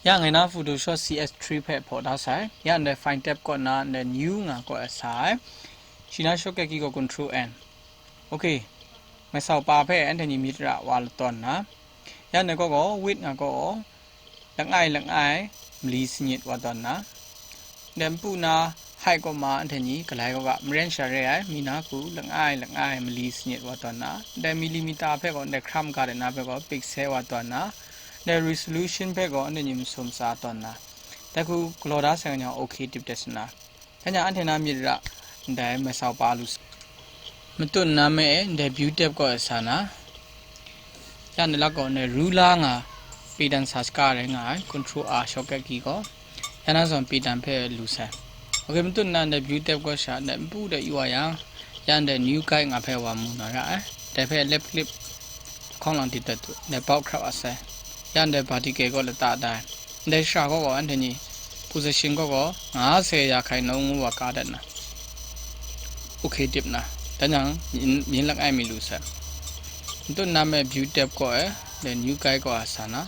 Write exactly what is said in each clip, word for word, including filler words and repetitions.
Ya ngai na Photoshop C S three hpe hpaw da sai. Ya ndai Find tab kaw nna ndai New nga kaw ai sa ai. Shi na shortcut key gaw Control N. Okay. Maisau pa hpe anhte ni myit ra wa latawn nna, ya ndai kaw gaw Width nga kaw gaw langai langai mali sanit wa tawn nna, ndai npu na height kaw ma anhte ni galai kaw ga maren sha re ai, mi na hku langai langai mali sanit wa tawn nna, ndai millimeter hpe gaw ndai hkram ga de na hpe gaw pixel wa tawn nna, ndai resolution hpe gaw anhte ni masum sa tawn nna, dai hku galaw da sai nga, ok tip dat sa na. Dai yang anhte na myit ra ndai maisau pa lu sa. Matut nna me e ndai View tab kaw e sa na, ya ndai lak gaw ndai ruler nga, pedan sa shaka rai nga ai, Control R shortcut key gaw, ya na zawn pedan hpe lu sai. Ok, matut nna ndai View tab kaw sha ndai npu de yu wa yang, ya ndai New Guide nga hpe wa mu na ra ai. Dai hpe left click hkawng lang dip dat tu, ndai bulk hkrap a sai. Ya ndai vertical kaw lata da ai. Ndai shara kaw gaw anhte ni position kaw gaw nga se ya hkai nau ngu wa ka dat na, ok tip na, dan yang myin, myin langai mi lu sai. Matut nna me View tab kaw e, ndai New Guide kaw a sa na,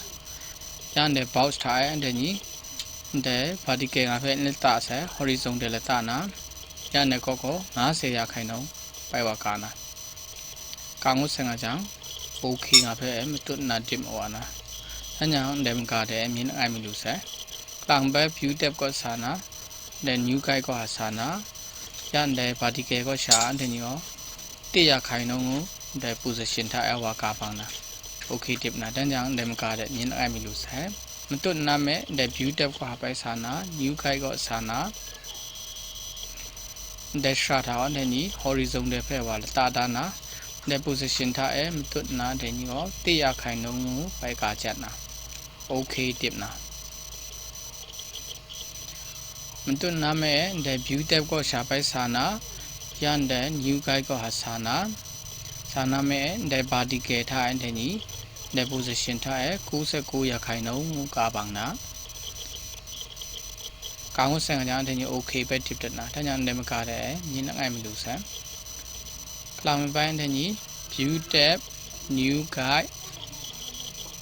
ya ndai bulk hta e anhte ni ndai vertical nga hpe n lata sai, horizontal lata na, ya ndai kaw gaw nga se ya hkai nau bai wa ka na. Ka ngut sai nga jang, ok nga hpe matut nna dim wa na. Dan yang ndai maga de myin langai mi lu sai. Kalang bai View tab kaw sa na, ndai New Guide kaw a sa na, ya ndai vertical kaw sha anhte ni gaw, te ya hkai nau ngu ndai position hta e wa ka bang na, ok tip na, dan yang ndai maga de myin langai mi lu sai. Matut nna me ndai View tab kaw hpa bai sa na, New Guide kaw sa na, ndai shara hta gaw anhte ni horizontal hpe wa lata da na, ndai position hta e matut nna anhte ni gaw te ya hkai nau ngu bai ka jat na, ok tip na. Matut nna me ndai View tab kaw sha bai sa na, ya ndai New Guide kaw hpa sa na, sa na me ndai vertical hta e anhte ni ndai position hta e ku se ku ya hkai nau ngu ka bang na. Ka ngut sai nga jang anhte ni ok bai tip dat na, dan yang ndai maga de myin langai mi lu sai. Kalang mi bai anhte ni View tab, New Guide,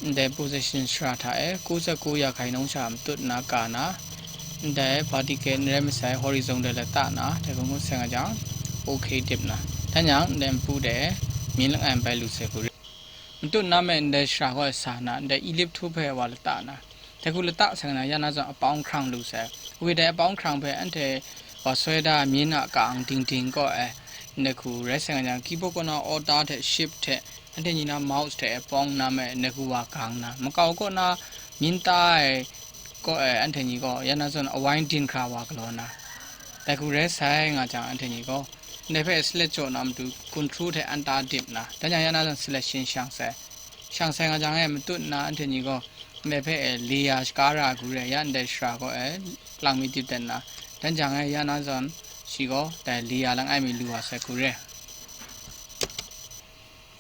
ndai position shara hta e ku se ku ya hkai nau sha matut nna ka na, ndai vertical n rai masai horizontal lata na, dai hku ngut sai nga jang, ok tip na, dan yang ndai npu de myin langai bai lu sai hku re. Matut nna me ndai shara kaw e sa na, ndai ellipse tool hpe wa lata na, dai hku lata sai nga na, ya na zawn apawng hkrang lu sai. Ok, dai apawng hkrang hpe anhte wa soi da myin a ka-ang dingding kaw e, ndai hku rai sai nga jang, keyboard kaw na Alt hte Shift hte, anhte ni na mouse hte pawng nna me ndai hku wa gang na, makau kaw na myin ta ai kaw e, anhte ni gaw ya na zawn awai din hkra wa galaw na, dai hku rai sai nga jang, anhte ni gaw ndai hpe select jaw na matu Control hte Alt dip na, dan yang ya na zawn selection shang sai. Shang sai nga jang e matut nna anhte ni gaw ndai hpe e layer shaka ra hku re, ya ndai shara kaw e lang mi dip dat na, dan jang e ya na zawn shi gaw dai layer langai mi lu wa sai hku re.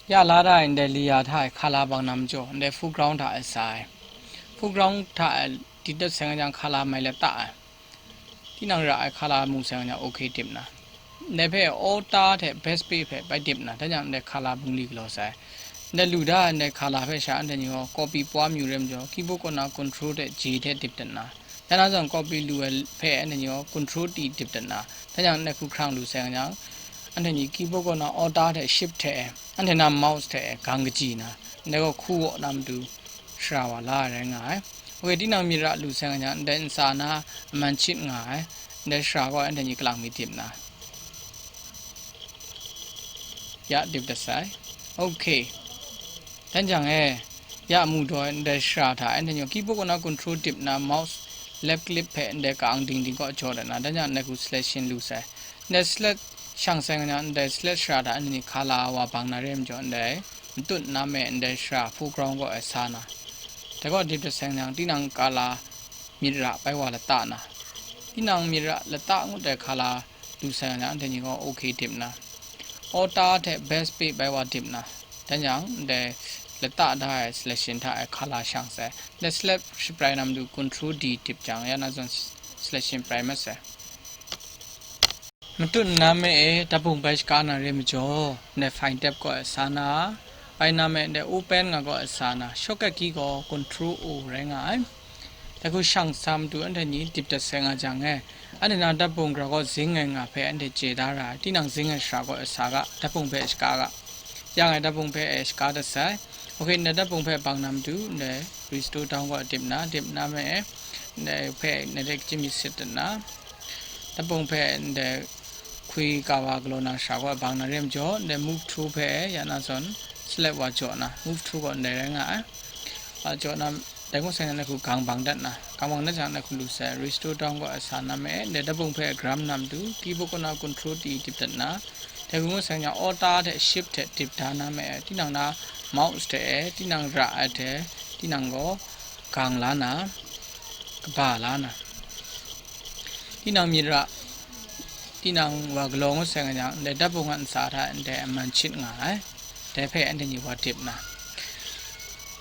Ya la da ai ndai layer hta e colour bang na majaw, ndai foreground hta e sa ai. Foreground hta e dip dat sai nga jang colour mai lata ai. Tinang ra ai colour mu sai nga jang ok dip na. Ndai hpe Alt hte Backspace hpe bai dip na, dan yang ndai colour bungli galaw sai. Ndai lu da ai ndai colour hpe sha anhte ni gaw copy pawm yu re majaw, keyboard kaw na Control hte J hte dip dat na. Ya na zawn copy lu ai hpe anhte ni gaw Control T dip dat na, dan yang ndai hku hkrang lu sai nga jang, anhte ni keyboard kaw na Alt hte Shift hte e, anhte na mouse hte e gang kaji na, ndai gaw hku waw na matu shara wa la ai rai nga ai. Ok, tinang myit ra lu sai nga jang, ndai ntsa na aman chyit nga ai, ndai shara gaw anhte ni kalang mi dip na, ya dip dat sai. Ok. Dan jang e, ya mu daw ai ndai shara hta, anhte ni keyboard kaw na Control dip na, mouse left click hpe ndai ka-ang dingding kaw jaw dat na, dan jang ndai hku selection lu sai. Ndai select shang sai nga jang, ndai select shara hta anhte ni colour wa bang na re majaw, ndai matut nna me ndai shara foreground kaw e sa na, dai kaw dip dat sai nga jang, tinang colour myit ra bai wa lata na, tinang myit ra lata ngut ai colour lu sai nga jang, anhte ni gaw ok dip na, Alt hte Backspace bai wa dip na, dan yang ndai lata da ai selection hta e colour shang sai. Ndai select shaprai na matu Control D dip jang, ya na zawn selection prai mat sai. Matut nna me e tabung bai shaka na re majaw, ndai Find tab kaw e sa na, bai nna me ndai Open nga kaw e sa na, shortcut key gaw Control O rai nga ai. Dai hku shang sa matu anhte ni dip dat sai nga jang e, anhte na datbung gara gaw zing ai nga hpe anhte chye da ra ai, tinang zing ai shara gaw e sa ga, datbung hpe e shaka ga, yang e datbung hpe e shaka dat sai. Ok, ndai datbung hpe bang na matu, ndai restore down gaw dip na, dip na me e, ndai hpe ndai hte chyim myit sit dat na, datbung hpe ndai hkwi ka wa galaw na shara gaw bang na re majaw, ndai move to hpe ya na zawn select wa jaw na, move to gaw ndai rai nga ai. Wa jaw na, dai ngut sai na, dai hku gang bang dat na, gang bang dat jang, dai hku lu sai, restore down gaw e sa na me, ndai datbung hpe gram na matu, keyboard kaw na control D dip dat na, dai hku ngut sai na, Alt hte shift hte dip da na me, tinang na mouse hte e, tinang ra ai hte, tinang gaw gang la na, kaba la na, tinang myit ra, tinang wa galaw ngut sai nga jang, ndai datbung a ntsa hta ndai a man chit nga ai, dai hpe anhte ni wa dip na,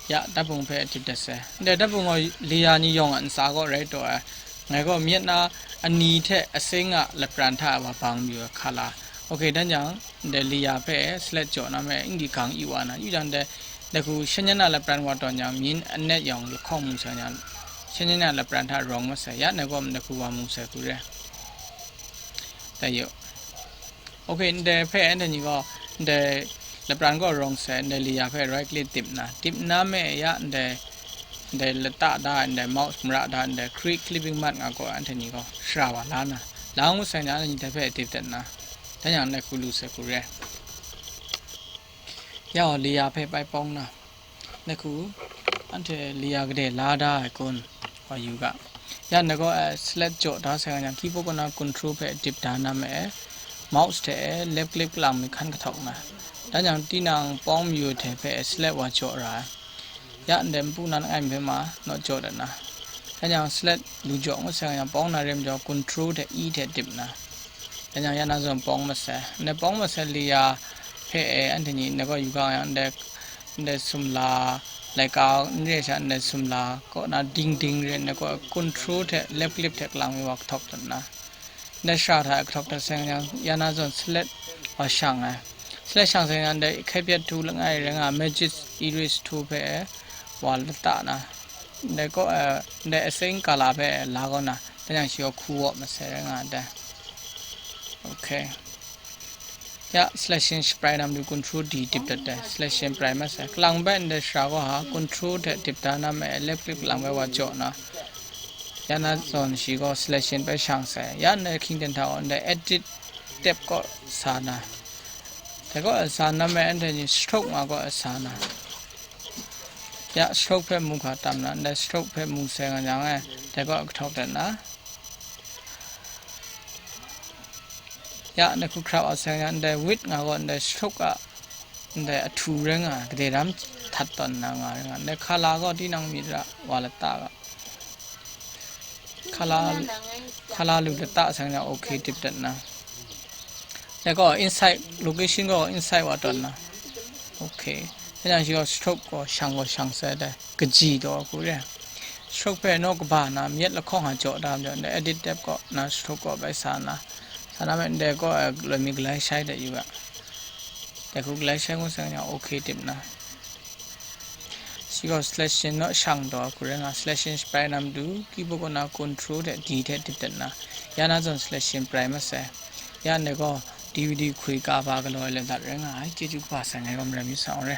ya, datbung hpe dip dat sai. Ndai datbung gaw layer ni yawng a ntsa gaw rai taw ai, ngai gaw myit na ani hte asing a lapran hta wa bang mayu ai hkala. Ok, dan jang, ndai layer hpe select jaw na me, n-, gang i wa na, yu jang, ndai, ndai hku shanyan a lapran wa tawn jang, myin anet yawng lahkawng mu sai jang, shanyan a lapran hta rawng masai, ya, ndai gaw ndai hku wa mu sai hku re. Dai yu. Ok, ndai hpe anhte ni gaw, ndai lapran gaw rawng sai, ndai layer hpe right click dip na, dip na me, ya, ndai, ndai lata da, ndai mouse mara da, ndai create clipping mask nga gaw anhte ni gaw shara wa la na, la ngut sai na, anhte ni dai hpe dip dat na, dan jang ndai hku lu sai hku re. Ya gaw, layer hpe bai pawng na, dai hku anhte layer gade la da ai kun wa yu ga. Ya, ndai gaw, eh, select jaw da sai nga jang, keyboard kaw na control hpe dip da na me, mouse hte e left click lang mi hkan kahtawk na, dan jang tinang pawng mayu hte hpe select wa jaw ra ai. Ya, ndai npu nan ai mi hpe ma naw jaw dat na, dan jang select lu jaw ngut sai nga jang, pawng na re majaw control hte E hte dip na, dan jang ya na zawn pawng masai, ndai pawng masai layer hpe e anhte ni ndai gaw yu ga nga yang, ndai, ndai sumla, laika n re sha, ndai sumla kaw na ding ding re, ndai gaw control hte left click hte kalang mi wa kahtawk dat na, ndai shara hta e kahtawk dat sai nga jang, ya na zawn select wa shang ai. Select shang sai nga jang, ndai hkye pyaw tool langai rai nga, magic eraser tool hpe wa lata na, ndai gaw, eh, ndai asing kala hpe la kaw na, dan jang shi gaw hku waw masai rai nga ai. Ok. Ya, selection spray na matu control D dip dat ai, selection spray masai. Kalang bai ndai shara gaw ha, control hte dip da na me, left click kalang bai wa jaw na, ya na zawn shi gaw selection bai shang sai. Ya, ndai hkying ten hta gaw ndai edit tab kaw sa na, dai kaw sa na me, anhte ni stroke nga kaw sa na, ya, stroke hpe mu hkra tam na, ndai stroke hpe mu sai nga jang e, dai kaw kahtawk dat na, ya, ndai hku hkrap a sai nga, ndai width nga gaw, ndai stroke a, ndai ahtu rai nga, gade ram htat tawn na nga rai nga, ndai colour gaw tinang myit ra wa lata ga, colour, colour lu lata sai nga, ok dip dat na, dai gaw inside, location gaw inside wa tawn na, ok, dai jang shi gaw stroke gaw shang gaw shang sai dai. Kaji taw hku re. Stroke hpe naw kaba na, myit lahkawng a jaw da majaw, ndai edit tab kaw na, stroke kaw bai sa na, sa na me, ndai kaw, eh, loi mi galai shai dat yu ga. Dai hku galai shai ngut sai nga, ok dip na. Shi gaw selection naw shang taw hku re nga, selection spray na matu, keyboard kaw na control hte D hte dip dat na, ya na zawn selection spray masai. Ya ndai gaw D V D hkwi ka ba galaw ai le dat rai nga ai, chyeju kaba sai ngai gaw maram yu sa ai re.